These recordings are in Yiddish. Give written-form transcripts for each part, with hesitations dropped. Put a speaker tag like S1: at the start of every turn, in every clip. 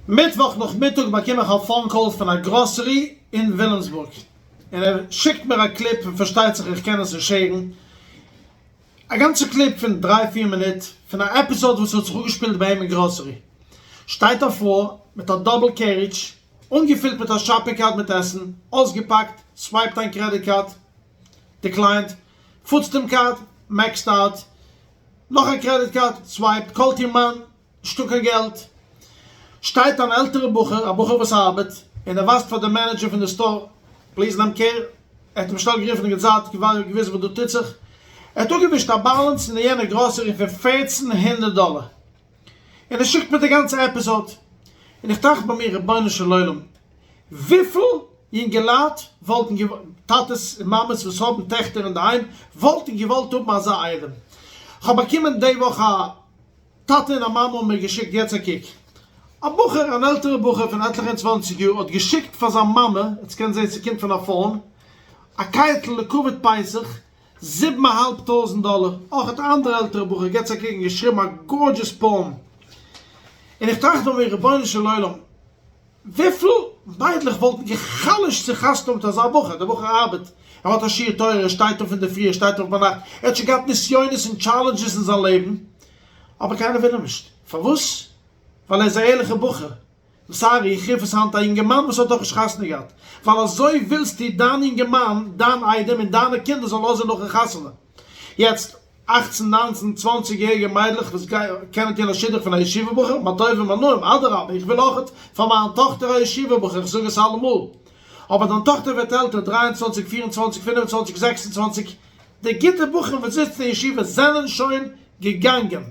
S1: מיטוואך נאכמיטאג באקום איך א phone call פון א גראסערי אין ווילימסבורג און ער שיקט מיר א קליפ און פארשטייט זיך איך קען עס נישט share ן, א גאנצע קליפ פון דריי פיר מינוט פון א episode וואס האט זיך אפגעשפילט ביי אים אין גראסערי. שטייט א פרוי מיט א double carriage אנגעפילט מיט א shopping cart מיט עסן, אויסגעפאקט, swipe ט איין credit card, declined, פוצט דעם card, maxed out, נאך א credit card, swipe ט, call ט איר מאן, נישטא קיין געלט. שטייט אן עלטערע בחור, א בחור וואס ארבעט, און ער ווייזט פאר די manager פון די store, please נעם care, ער האט אים שנעל גערופן אין די זייט, געוויזן וואס דא טוט זיך, ער האט אפגעווישט א balance אין יענע גראסערי פון 1400 דאלער, און ער שיקט מיר די גאנצע episode, און איך טראכט ביי מיר, רבונו של עולם, וויפיל יונגעלייט וואלטן טאטעס און מאמעס וואס האבן טעכטער אינדערהיים וואלטן געוואלט האבן אזא איידעם? כ'האב באקומען די וואך א טאטע און א מאמע האבן מיר געשיקט יעצט א קוק. א בחור, אן עלטערע בחור פון עטליכע און צוואנציג יאר האט געשיקט פאר זיין מאמע, עטס קענט זעהן ס'קומט פון א phone, א קייטל לכבוד פסח, זיבן א האלב טויזענט דאלער. אויך האט א אנדערע עלטערע בחור געטס א קוק און געשריבן א gorgeous poem. און איך טראכט ביי מיר, רבונו של עולם, וויפיל מיידלעך וואלטן גע'חלש'ט צו חתונה האבן מיט אזא בחור, דער בחור ארבעט, ער האט א שיעור תורה, ער שטייט אויף אינדערפרי, ער שטייט אויף ביינאכט, ער האט שוין געהאט נסיונות און challenges אין זיין לעבן, אבער קיינער וויל אים נישט, פארוואס? ווייל ער איז א ערליכער בחור, sorry, איך רוף עס היינט א יונגערמאן וואס האט נאכנישט חתונה געהאט, ווייל אזוי ווילסטו דיין יונגערמאן, דיין איידעם און דיינע קינדער זאלן אויסזען נאכן חתונה. יעצט, אכצן, ניינצן, צוואנציג יעריגע מיידלעך וואס קענען טון א שידוך פון א ישיבה בחור, מה טוב ומה נעים, אדרבה, איך וויל אויכעט פאר מיין טאכטער א ישיבה בחור, איך זאג עס אלעמאל. אבער דיין טאכטער ווערט עלטער, 23, 24, 25, 26, די גוטע בחורים וואס זיצן אין ישיבה זענען שוין געגאנגען.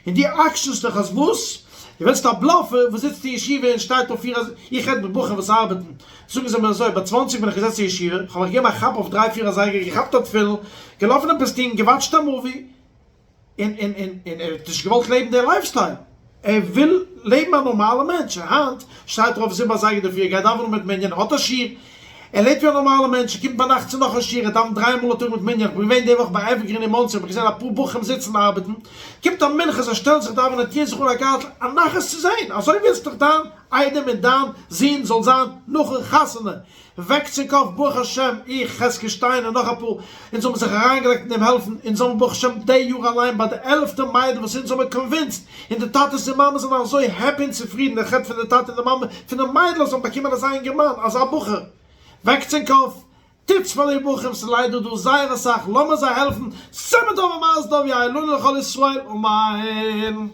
S1: און דו עקשנ'סט דיך אז וואס? דו ווילסט א bluffer וואס זיצט אין ישיבה און שטייט אויף פיר אזייגער, איך רעד מיט בחורים וואס ארבעטן, זאגן זיי מיר אזוי, ביי צוואנציג בין איך געזעצן אין ישיבה, כ'האב מיך געגעבן א כאפ אויף דריי פיר אזייגער, געכאפט א תפילין, געלאפן עפעס טון, גע watch ט א movie, און און און און ער האט נישט געוואלט לעבן די lifestyle, ער וויל לעבן א נארמאלע מענטש, און היינט שטייט ער אויף זיבן אזייגער אינדערפרי, ער גייט דאווענען מיט מנין, האט א שיעור, ער לעבט ווי א נארמאלע מענטש, ער קומט ביינאכט צו נאך א שיעור, ער דאווענט דריי מאל א טאג מיט מנין, איך בין געווען די וואך ביי עווערגרין אין מאנסי, האב איך געזען אפאר בחורים זיצן און ארבעטן, קומט א מנחה, זיי שטעלן זיך דאווענען, טוען זיך אן א גארטל, א נחת צו זען, אזוי ווילסט דאך דיין איידעם און דיין זון זאל זיין נאכן חתונה, וועקטס ענק אויף ברוך השם, איך, חזקי שטיין און נאך אפאר, אונז האבן זיך אריינגעלייגט אין דעם העלפן, אונז האבן ברוך השם די יאר אליין ביי די עלפטע מיידל וואס אונז האבן convinced, און די טאטעס און מאמעס זענען אזוי happy און צופרידן, איך רעד פון די טאטע און די מאמע פון די מיידל אז זיי האבן באקומען אזא אינגערמאן, אזא בחור. וועקטס ענק אויף, טוטס פאר די בחורים, ס'איז ליידער דא זייער אסאך, לאמיר זיי העלפן, סימן טוב ומזל טוב יהא לנו ולכל ישראל, אמן.